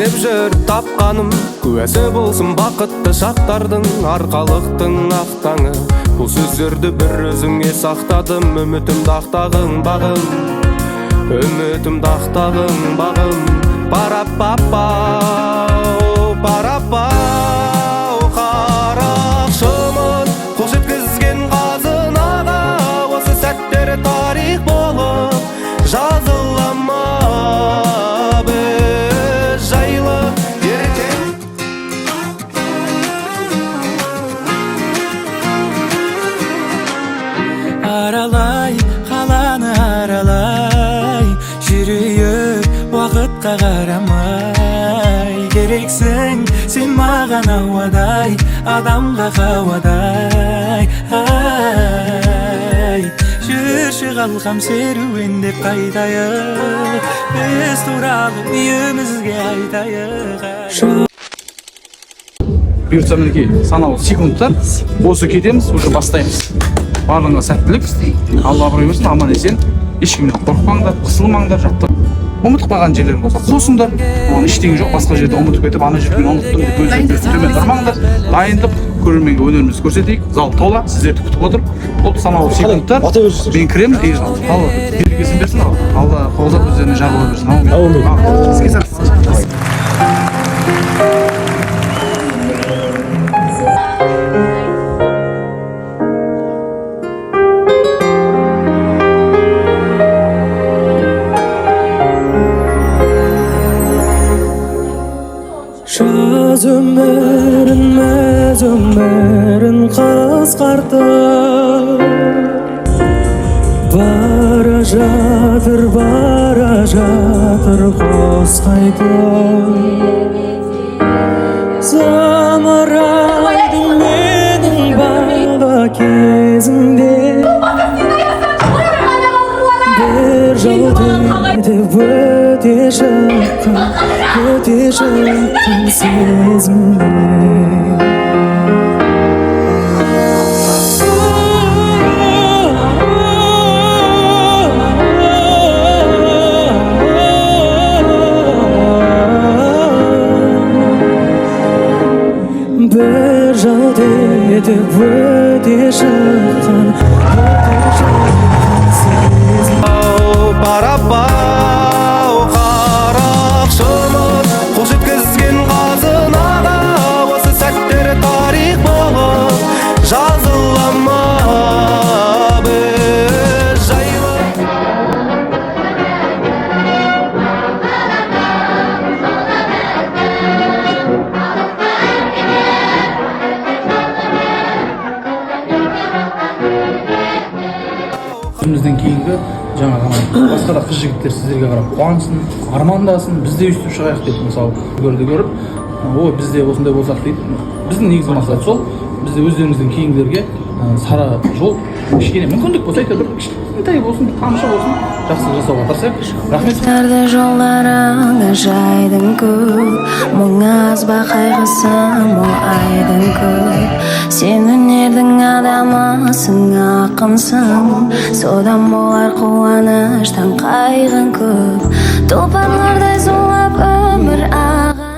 Іздеп жүріп тапқаным, куәсі болсын бақытты шақтардың, арқалықтың ақ таңы. Бұл сөздерді бір өзіңе сақтадым, үмітімді ақтағың бағым, үмітімді ақтағың бағым. Пара-па-пау, пара-пау, қарақшымын қол жеткізген қазынаға, осы сәттер тарих болып жазыла ма біз жайлы ертең. Аралай қаланы, аралай жүрейік уақытқа қарамай. Керексің сен маған ауадай, адамға қауадай. Ай, жүрші, қалқам, серуендеп қайтайық, біз туралы үйімізге айтайық. Бұйыртса, мінекей, санаулы секундтар осы, кетеміз, уже бастаймыз. Барлығыңа сәттілік, Алла абырой берсін, аман есен ешкімнен қорықпаңдар, қысылмаңдар. Жаттық, ұмытып қалған жерлерің болса, қосыңдар, оған ештеңе жоқ. Басқа жерде ұмытып кетіп, ана жерде мен ұмыттым деп өздеріңді төмен ұрмаңдар. Дайындық, көрерменге өнерімізді көрсетейік. Зал тола, сіздерді күтіп отыр. Болды, санаулы секундтар, мен кіремін. И Алла берекесін берсін, Алла қолдап, өздеріне жар бола берсін. Әумин. Іске сәт. Жаз өмірін, мәз өмірін қысқартып бара жатыр, бара жатыр құс қайтып. Зымырайды менің бала кезімде, бір жалт етіп өте шыққан, өте шыққан сезімде. Бір жалт етіп өте шыққан, өте шыққан сезім. Пара-пау, қарақшымын қол жеткізген қазынаға, осы сәттер тарих болып жазыла ма біз жайлы. Өзімізден кейінгі жаңағы ана басқа да қыз жігіттер сіздерге қарап қуансын, армандасын, біз де өйстіп шығайық деп. Мысалы, көрді, көріп, о, біз де осындай болсақ дейді. Біздің негізгі мақсат сол, біз де өздеріңізден кейінгілерге сара жол, кішкене мүмкіндік болса, әйтеуір бір кішкентай болсын, бір тамшы болсын жақсылық жасауға тырысайық. Рахмет. Тарды жолдарыңа жайдың көп, мұң аз ба, қайғысы мол айдың көп. Сен өнердің адамысың, ақынсың, содан болар қуаныштан қайғың көп. Тұлпарлардай зулап өмір аға.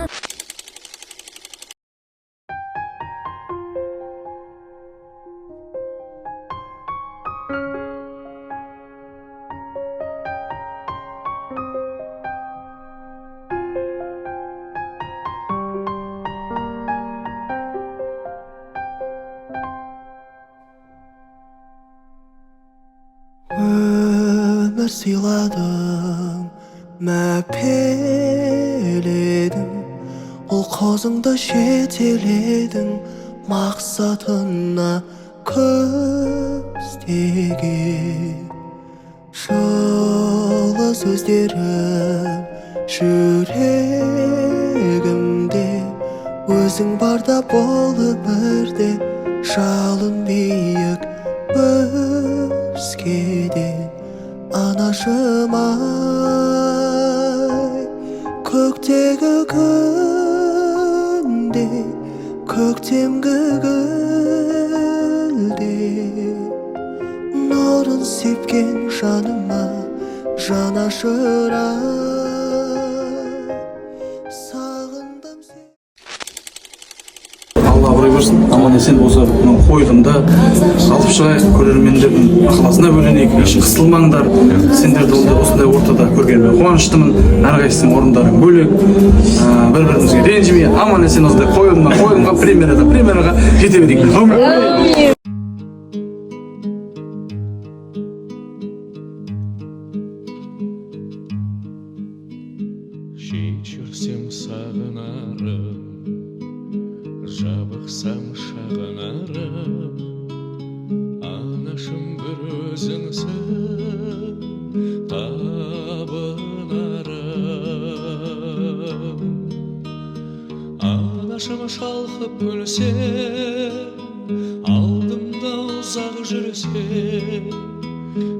Өмір сыйладың, мәпеледің, ұл қызыңды жетеледің мақсатына көздеген. Жылы сөздерің жүрегімде, өзің барда бұл өмірде жалын биік өзгеден. Анашым ай, көктегі күнде, көктемгі гүлде, нұрын сепкен жаныма жанашыр ай. абырой берсін. Аман есен осы мынау қойылымды алып шығайық, көрермендердің ықыласына бөленейік. Еш қысылмаңдар. Сендерді ондай осындай ортада көргеніме қуаныштымын. Әрқайсысының орындарың бөлек. Бір бірімізге ренжімей, аман есен осындай қойылымнан қойылымға, премьерадан премьераға жете берейік. Әумин. Шет жүрсем сағынарым, жабықсам шағынарым, анашым, бір өзіңсің табынарым. Анашым, шалқып күлсе, алдымда ұзақ жүрсе,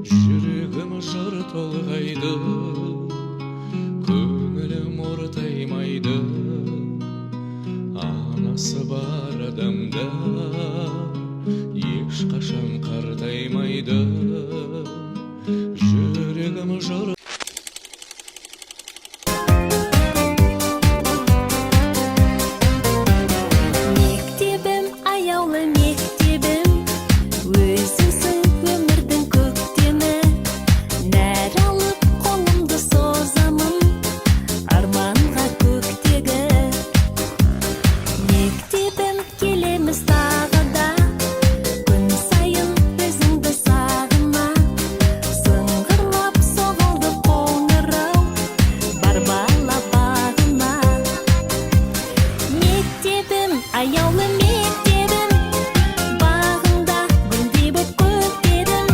жүрегім жыр толғайды, көңілім ортаймайды. Анасы бар адамдар ешқашан қартаймайды. Жүрегім жыр. Мектебім, аяулы мектебім, өзіңсің өмірдің көктемі. Нәр алып қолымды созамын арманға көктегі. Мектебім, келеміз тағы да, күн сайын өзіңді сағына. Сыңғырлап соғылды қоңырау бар бала бағына. Мектебім, аяулы мектебім, бағыңда гүлдей боп көктедім.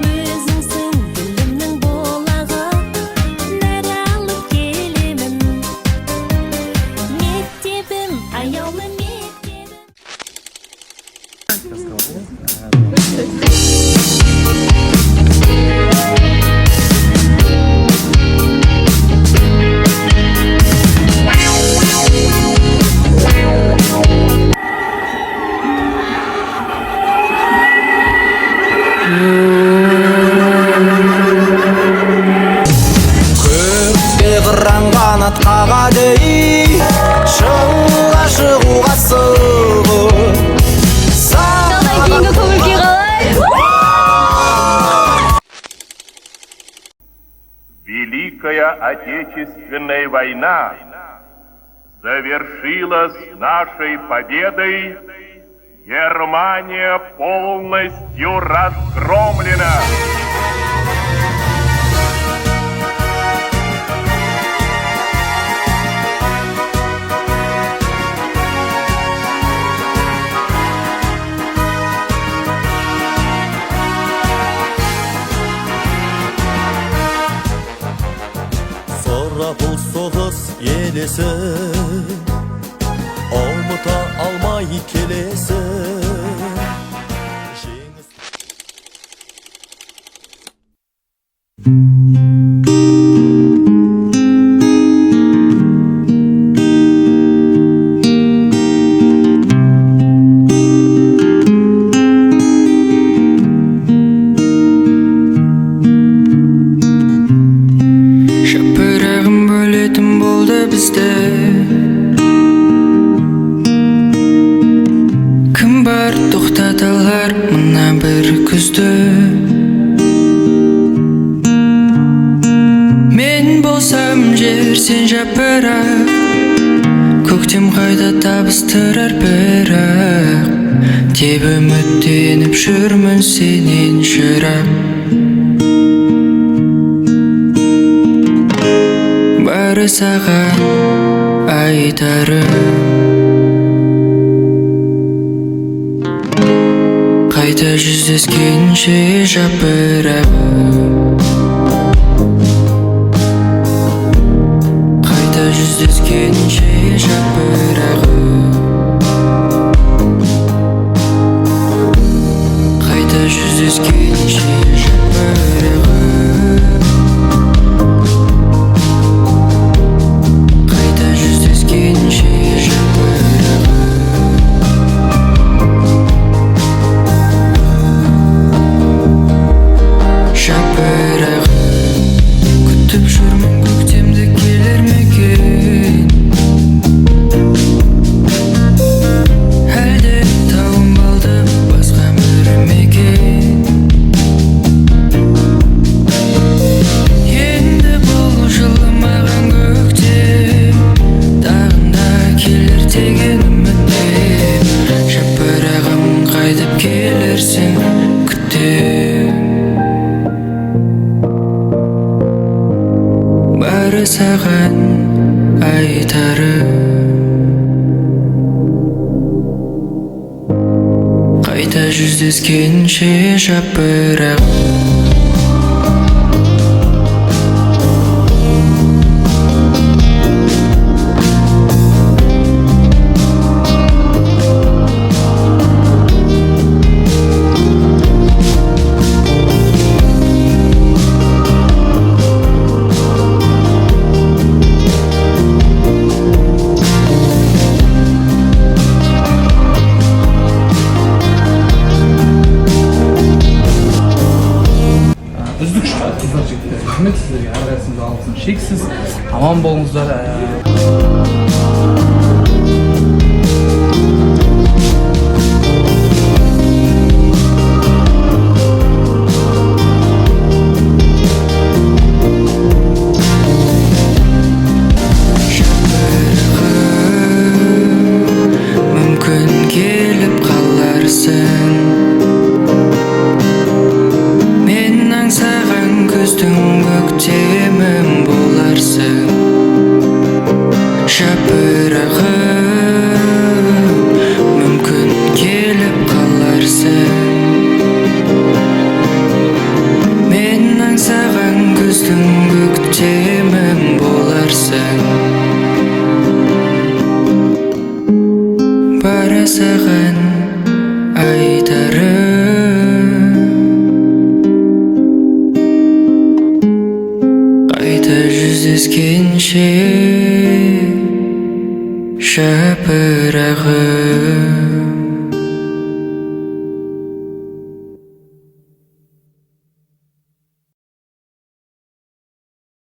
Өзіңсің білімнің бұлағы, нәр алып келемін. Мектебім, аяулы мектебім. Көкте қыран қанат қағады ей, шыңға шығуға асығып. Кейінгі көңіл күй қалай? Великая Отечественная война завершилась нашей победой. Германия полностью разгромлена. Сорапыл соғыс елесі, ұмыта алмай келесің. Жеңіс. Жапырағым бөлетін болды бізді. Кім бар тоқтата алар мына бір күзді? Мен болсам жер, сен жапырақ. Көктем қайда табыстырар бірақ, деп үміттеніп жүрмін сенен жырақ. Бары саған айтарым: қайта жүздескенше, жапырағым. Қайта жүздескенше, жапырағым. Қайта жүздескенше, жапырағым. Қайта жүздескенше, жапырағым. Жапырағым. Бары саған айтарым, қайта жүздескенше жапырақ. Үздік шықты қыздар, жігіттер, рахмет сіздерге, әрқайсыңызға алғысым шексіз. Аман болыңыздар. Мүмкін келіп қаларсың, мен аңсаған күздің көктемім боларсың. Жапырағым, мүмкін келіп қаларсың, мен аңсаған күздің көктемім боларсың. Бары саған айтарым, қайта жүздескенше, жапырағым.